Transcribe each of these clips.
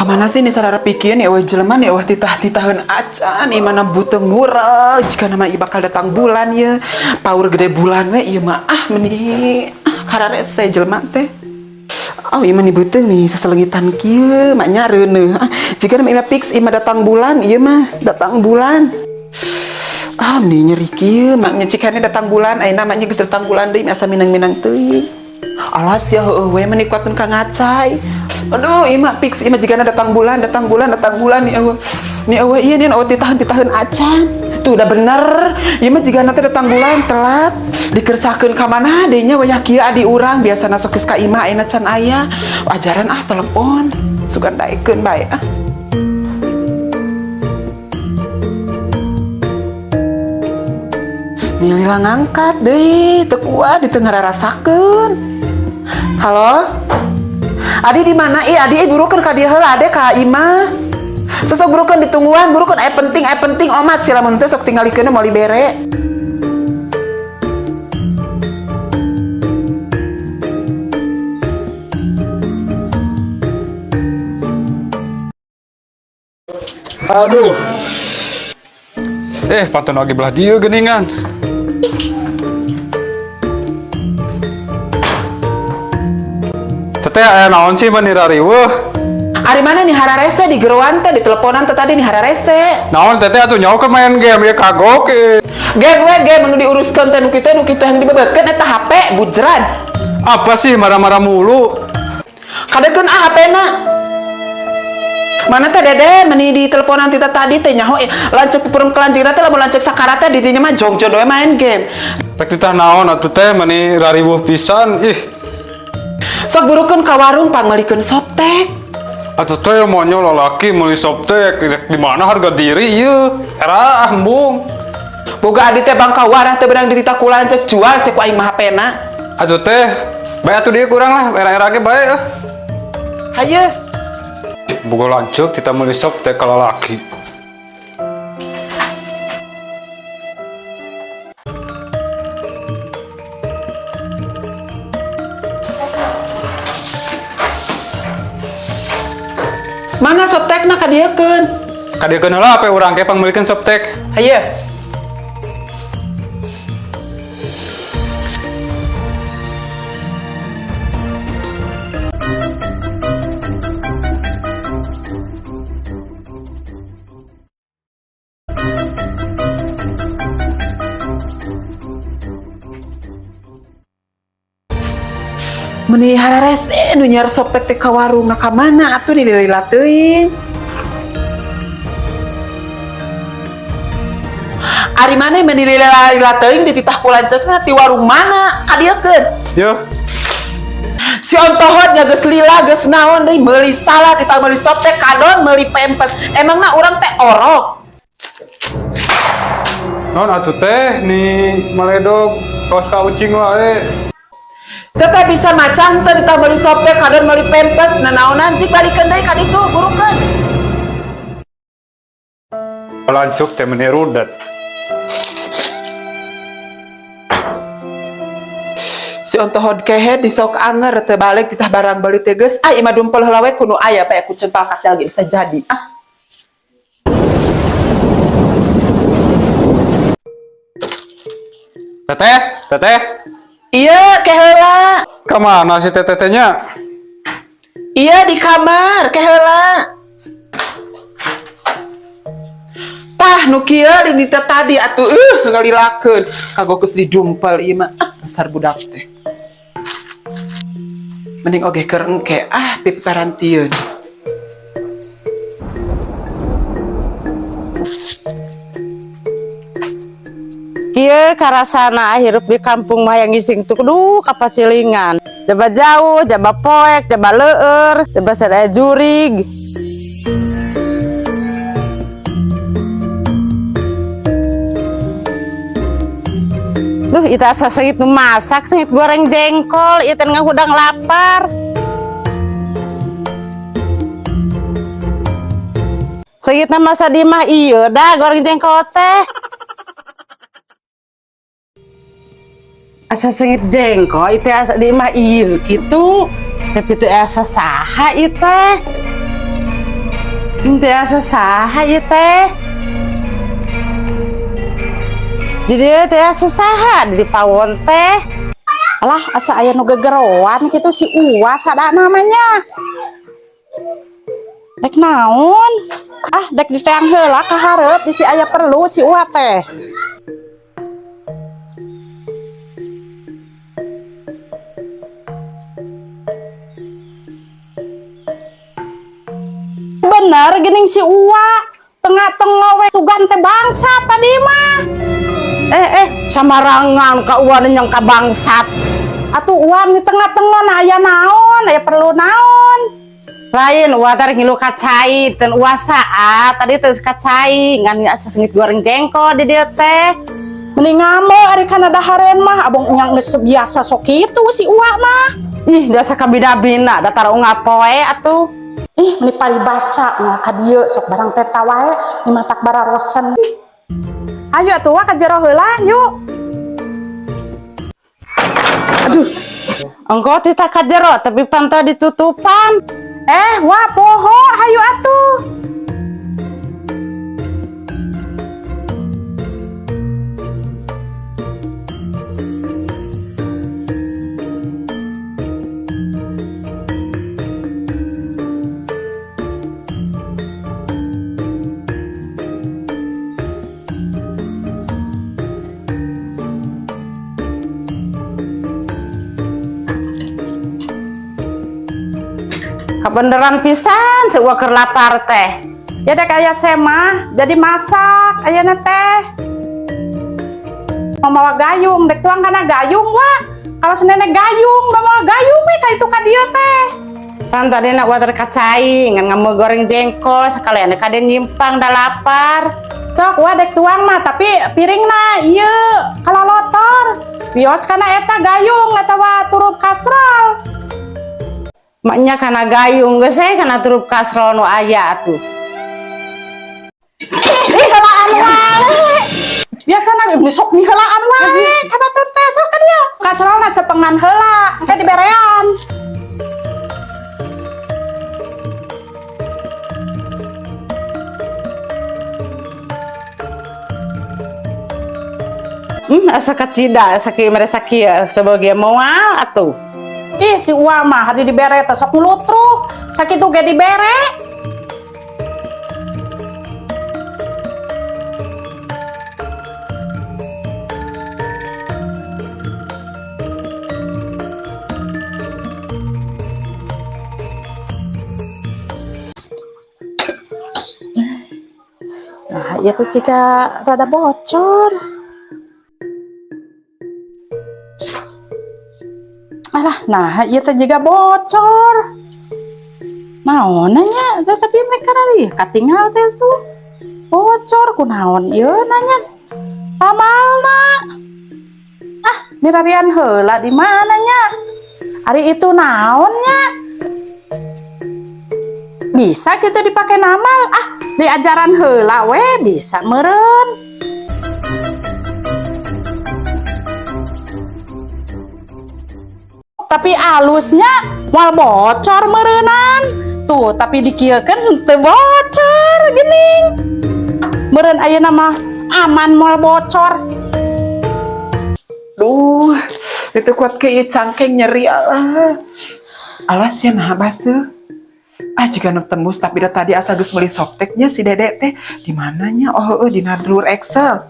Kamana sih nih sarara pikir nih eueuh jelema nih eueuh titah-titaheun acan ih mana butuh ngural jika nama ieu bakal datang bulan ye. Power gede bulan we ieu mah ah meni ah, kararese jelema teh. Oh, ieu mah nih beuteung nih saselengitan kieu maknya reuneuh. Ah, jika nama ieu mah fix ieu mah datang bulan ieu mah datang bulan. Ah, meni nyeri kieu maknya cikane datang bulan ayeuna maknya geus datang bulan deui asa minang-minang teuing. Alas ya heueuh we meni kuatun ka ngacai. Aduh, ieu mah fix ieu mah jigana datang bulan, datang bulan, datang bulan nih eueuh. Nih eueuh ieu nih eueuh titaheun-titaheun acan. Tuh udah bener. Ieu mah jigana teh datang bulan telat. Dikersakeun ka mana deui nya wayah kieu adi urang biasana sok geus ka imah ayeuna can aya. Ajaran ah telepon. Sugan daekeun bae ah. Nih lila ngangkat deui, teu kuat di teu ngararasakeun. Halo? Adi di mana? Ih, Adi burukeun ka dieu heula ade ka imah. Sosok burukeun ditungguan, burukeun aya penting omat sila mun teu sok tingalikeun moal dibere. Aduh. Pantun lagi belah dia geningan. Teteh aya naon sih mani rariweuh? Ari mana nih hararese di geroan teh di teleponan teh tadi nih hararese. Naon teteh atuh nyaho ke main game ya kagok. Game we game anu diuruskeun teh nu kitu yang dibebetkeun eta HP bujran. Apa sih marah-marah mulu? Kadekeun ah HP-na. Mana teh Dede meni di teleponan tita tadi teh nyaho lanceuk pupurem kelanjirna teh lamun lanceuk sakarat teh di dinya mah jongjon we main game. Rek titah naon atuh teh meni rariweuh pisan ih. Sok burukeun ka warung pangmeulikeun Softex. Atuh teh maunya lalaki meuli Softex rek di mana harga diri ieu? Era ah embung. Boga adi teh bangka warah teh beunang dititah ku lanceuk jual sih ku aing mah HP-na. Atuh teh bae atuh dieu kurang lah era-era ge bae ah. Hayu. Boga lanceuk titah meuli Softex ka lalaki. Mana Softex-na kadieukeun? Kadieukeun heula ape urang ge pangmeulikeun Softex. Hayu. Meni hararese nu nyiar Softex teh ka warung na ka mana atuh dilila teuing. Ari maneh meni lila teuing dititah ku lanceukna ti warung mana kadieukeun. Yo. Si ontohot nya geus lila geus naon deui meuli salah ditah meuli Softex kadon meuli pempes. Emangna urang teh orok. Naon atuh teh ni maledog kaos ka ucing wae. Saya bisa macan teh ditambah meuli Softex kadon meuli pempes nanaonan cik balikeun deui ka ditu burukeun. Lancuk teh meni rudet. Si ontohod kehe disok anger teh balik titah barang beli teh geus ah imah dumpel heula we kudu aya bae ku cempal katel ge bisa jadi ah. Teteh, teteh. Iya, ke heula. Ka mana si teteh-nya? Iya di kamar, ke heula. Tah nu kieu di teh tadi atuh ngalilakeun. Kagok geus didumpel ieu mah. Ah, dasar budak teh. Mending oge keur engke ah piparantieun. Kieu karasana hirup di kampung mah yang ngising tuh kudu kapasilingan. Jaba jauh, jaba poek, jaba leueur, jaba sadaya jurig. Duh, ita asa sengit nu masak, sengit goreng jengkol, ieu teh ngahudang lapar. Sengitna masa di mah ieu dah goreng jengkol teh. Asa sengit jengkol itu asa di mah ieu kitu. Tapi teu asa saha ieu teh. Teu asa saha ieu teh. Di dieu teh asa saha di pawon teh. Alah, asa aya nu gegeroan kitu si Uwa sada namanya. Dek naon? Ah, dek diteang heula ka hareup bisi aya perlu si Uwa teh. Bener geuning si Uwa, tengah-tengah we sugan teh bangsa tadi mah. Eh, samarangan ka Uwa yang ka bangsat. Atuh Uwa di tengah-tengah na aya naon, aya perlu naon. Lain Uwa tadi ngilu ka cai, ten Uwa saat tadi teh ka cai, ngan asa sengit goreng jengkol di dieu teh. Mending ngambek ari kana dahareun mah, abong nyang geus biasa sok kitu si Uwa mah. Ih, dasa kabina-bina, datar unggal poe atuh. Ih, meni paribasa moal ka dieu sok barang peta wae ni matak bararosen. Ayo atuh Wa ka jero heula yuk. Aduh, engkau titah ka jero tapi pantau ditutupan. Eh, Wa poho hayu atuh. Kebeneran pisan seueur keur lapar teh. Ya dek aya semah, jadi masak ayeuna teh. Mau mawa gayung, dek tuang kana gayung Wa. Kalau senene gayung, mau mawa gayung we ka itu ka dieu teh. Pan tadi nak water kacai, ngan ngameu goreng jengkol sekalian kade nyimpang da lapar. Cok, Wa dek tuang mah, tapi piringna ieu kalalotor. Bios kana eta gayung atawa turup kastral. Maknya kana gayung geus we kana turup kastrol nu aya atuh. Ih, heulaan wae. Biasana geus sok miheulaan wae ka batur teh sok ka dieu. Kastrolna cepengan heula, engke diberean. Asa kacida, asa kieu mere sakieu sebagai moal atuh. Ih, si Uwa mah hari dibere teh sok ngulutruk, sakitu ge dibere. Nah, ieu teh jika rada bocor. Alah, nah ieu teh jiga bocor. Naon nya, tapi mereka rari katingal teh tuh. Bocor kunaon ieu nanya. Tamalna. Ah, mirarian heula di mana nya? Ari itu naon nya? Bisa gitu dipakai namal. Ah, diajaran heula we bisa meureun. Tapi alusnya moal bocor meureunan. Tuh, tapi dikieukeun teu bocor geuning. Meureun ayeuna mah aman moal bocor. Duh, itu kuat ke ieu cangkeng nyeri alah. Alas ya nah baseuh. Ah, jika nu tembus tapi da tadi asa geus meuli Softex-nya si Dede teh. Di mananya? Oh, heueuh dina dulur Excel.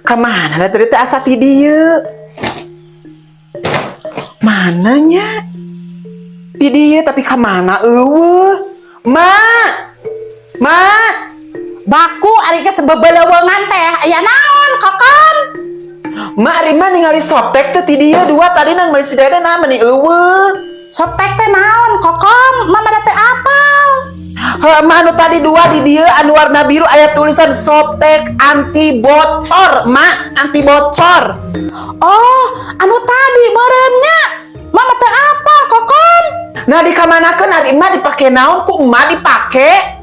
Ka mana da tadi teh asa ti dieu? Mananya? Ti dieu tapi ka mana eueuh? Ma! Ma! Baku ari geus bebeleuweungan teh aya naon kokom? Ma ari mah ningali Softex teh ti dieu dua tadi nang meuli si Dede nah meuni eueuh. Softex teh naon kokom? Mama da teh apal. Heuh, ma anu tadi dua di dieu anu warna biru aya tulisan Softex anti bocor, ma anti bocor. Oh, anu tadi meureunnya. Mama teh apal kokom. Nah dikamanakeun ari emak dipake naon ku emak dipake?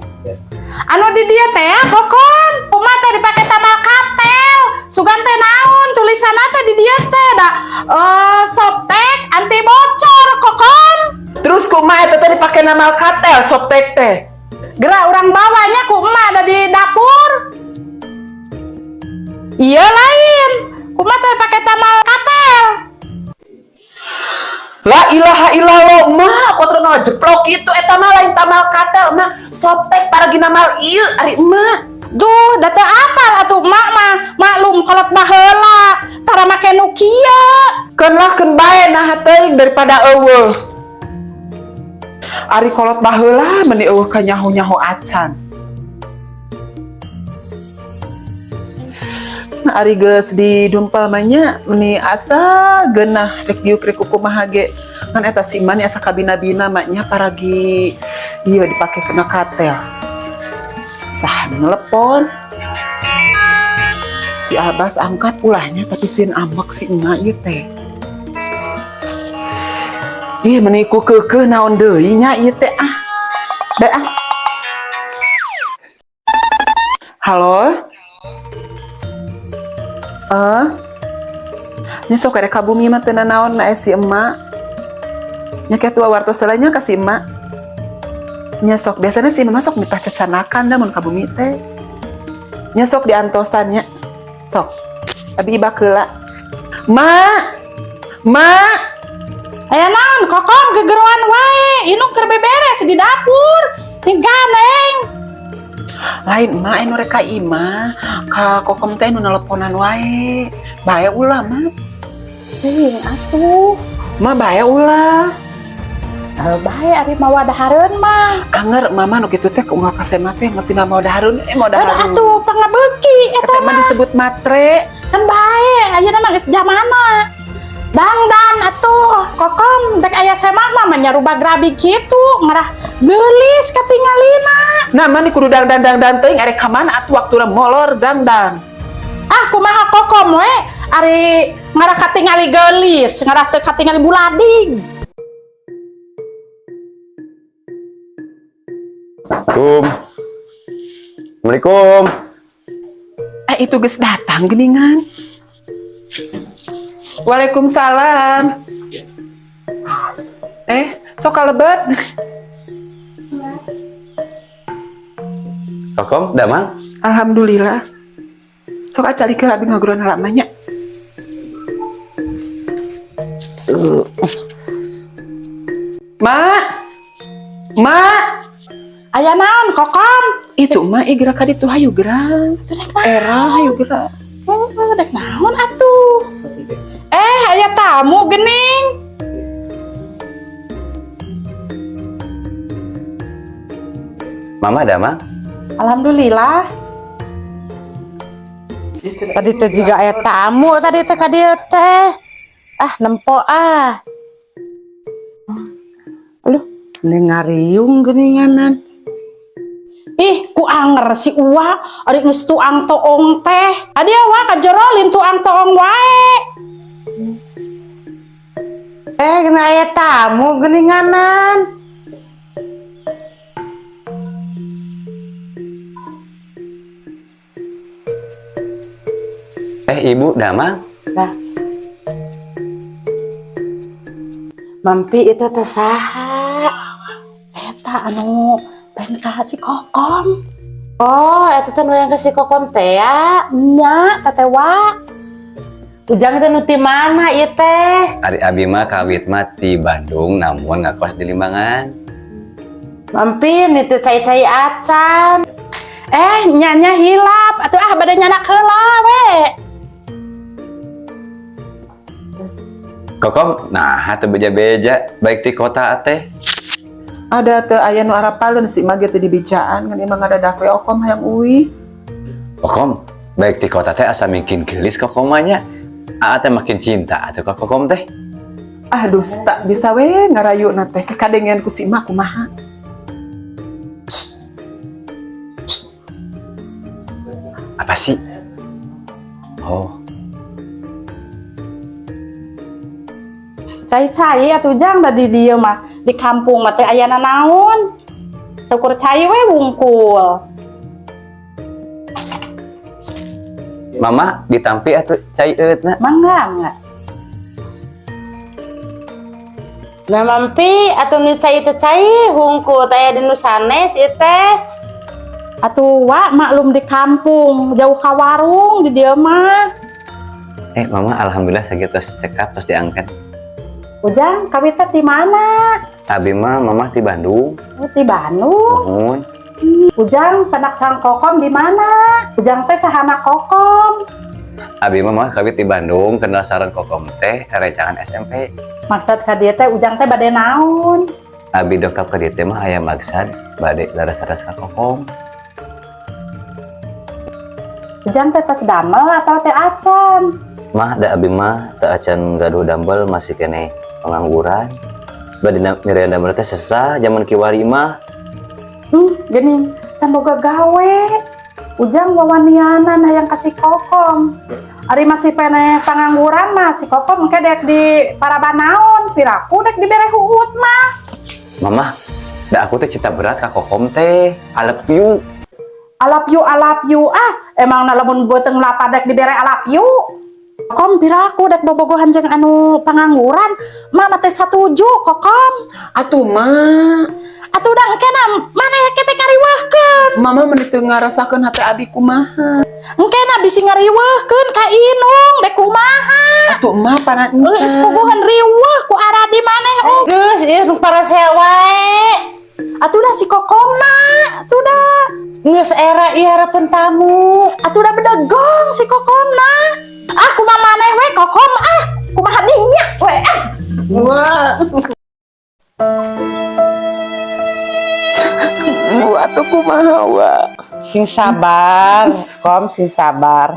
Anu di dieu teh kokom. Emak teh dipake tamal katel. Sugan teh naon tulisanna teh di dieu teh da Softex anti bocor kokom. Terus kumaha eta teh dipake namal katel Softex teh? Gerak orang bawanya ku emak ada di dapur. Iya lain. Kumaha teh pake tamal katel. La ilaha illallah, emak, kok terus ngajeplok gitu eta mah lain tamal katel, emak. Softex paragi namal ieu ari emak. Duh, da teu apal atuh emak mah. Maklum kolot baheula, tara make nu kieu. Keun lah keun bae nah teuing daripada eueuh. Ari kolot baheula meni eueuh ka nyaho-nyaho acan. Nah, ari geus didumpal mah nya meni asa geunah rek diuk rek kumaha ge. Ngan eta si Emak asa kabina-bina mah nya paragi ieu dipake kena katel. Sah nelepon. Si Abbas angkat ulahnya tapi sin ambek si emak ieu teh. Ih meni ku keukeuh naon deui nya ieu teh ah. Bae ah. Halo? Nya sok rek ka bumi mah teu nanaon na si emak. Nya kitu wartos heula nya ka si emak. Nya sok biasanya si emak sok mitah cacanakan da mun ka bumi teh. Nya sok diantosan nya. Sok. Abi ibak heula. Mak. Mak. Aya naon kokom gegeroan wae, inung keur beberes di dapur. Nih gandeng. Lain emak anu rek ka imah, ka kokom teh nu nelponan wae. Bae ulah, Mak. Teuing atuh. Mak bae ulah. Bae ari mawa dahareun mah. Anger mama nu kitu teh unggal ka sema teh ngerti mau dahareun, mau dahareun. Atuh pangabeuki eta Eta mah mah. disebut matre. Kan bae ayeuna mah geus zamana. Dangdan atuh kokom dek aya semah mah manyaruba grabi kitu ngarah geulis katingalina. Nah, mani kudu dangdan dangdan teuing arek ka mana atuh waktuna molor dangdan. Ah kumaha kokom we ari ngarah katingali geulis, ngarah teu katingali buladig. Assalamualaikum. Assalamualaikum. Itu geus datang geuningan. Waalaikumsalam. Sok kalebet. Kokom, damang? Alhamdulillah. Sok acalikeun abi ngaguruan lamanya. Mak. Mak. Aya naon kokom? Itu mak gerak ka ditu hayu gerak. Atuh dek naon? Era hayu gerak. Oh, dek naon atuh? Aya tamu geuning. Mama damang? Alhamdulillah. Tadi teh juga aya tamu tadi teh ka dieu teh. Ah, nempo ah. Aduh, ngariung geuninganan. Ih, ku anger si Uwa, ari geus tuang toong teh. Adi wa kajero lin tuang toong wae. Kena aya tamu geuninganan. Ibu damang? Lah. Mampi itu teh saha? Eta anu teh si Kokom. Oh, eta teh nu yang ke si Kokom teh ya? Nya, teteh wa. Ujang teh nu ti mana ieu teh? Ari abi mah kawit mah ti Bandung namun ngakos di Limbangan. Mampi ini teh cai-cai acan. Nyanya hilap atuh ah bade nyanak heula we. Kokom, nah teu beja-beja baik di kota teh. Ada teu aya nu arapaleun si mah ge teu dibijaan ngan emang ada we okom hayang uih. Kokom, baik di kota teh asa mingkin geulis kokom mah nya. Aa teh makin cinta atuh ka kokom teh. Ah dusta bisa we ngarayuna teh kekadengean ku si mah kumaha. Apa sih? Oh. Cai-cai atuh jang da di dieu mah di kampung mah teh aya nanaon. Syukur cai we wungkul. Mama ditampi atuh cai eutna. Mangga enggak? Nah, Mampi atuh nu cai teh cai hungkul teh aya di nu sanes ieu teh. Atuh wa maklum di kampung, jauh ka warung di dieu mah. Eh, Mama, alhamdulillah sakitu tos cekap, tos diangkat. Ujang, kami teh di mana? Abi mah, Mama, di Bandung. Oh, di Bandung. Muhun. Ujang penak sang Kokom di mana? Ujang teh sahana Kokom? Abi mah, Mama, kami di Bandung kenal sareng Kokom teh rerencangan SMP. Maksud ka dieu teh Ujang teh bade naon? Abi dongkap ka dieu teh mah aya maksad bade leres-leres ka Kokom. Ujang teh tos damel atau teh acan? Mah, da abi mah teu acan gaduh damel, masih keneh pengangguran. Bade nyarian damel teh sesah zaman kiwari mah. Gini, can boga gawe. Ujang wawanianan hayang ka si Kokom. Ari masih keneh pengangguran mah si Kokom engke dek di paraban naon, piraku dek dibere huut mah. Mama, da aku teh cinta berat ka Kokom teh. I love you. Alap you, alap you ah, emang na lamun beuteung lapar dek dibere alap you. Kokom, piraku dek bobogohan jeung anu pengangguran, Mama teh satuju, Kokom. Atuh, Mak. Atuh udah engke na mana ya teh ngariweuhkeun. Mama meni teu ngarasakeun hate abi kumaha. Engke na bisi ngariweuhkeun ka inung dek kumaha. Atuh, Mak, pana Geus encan. Puguhan riweuh ku aradi maneh oh. Geus ieu nu parasea wae. Atuh dah si Kokomna, atuh dah. Geus era ieu harapan tamu. Atuh dah bedegong si Kokomna. Ah, kumaha maneh we, Kokom, ah, kumaha dinya we ah. Wah. Wah, atuh kumaha, Wa? Sing sabar, Kom, sing sabar.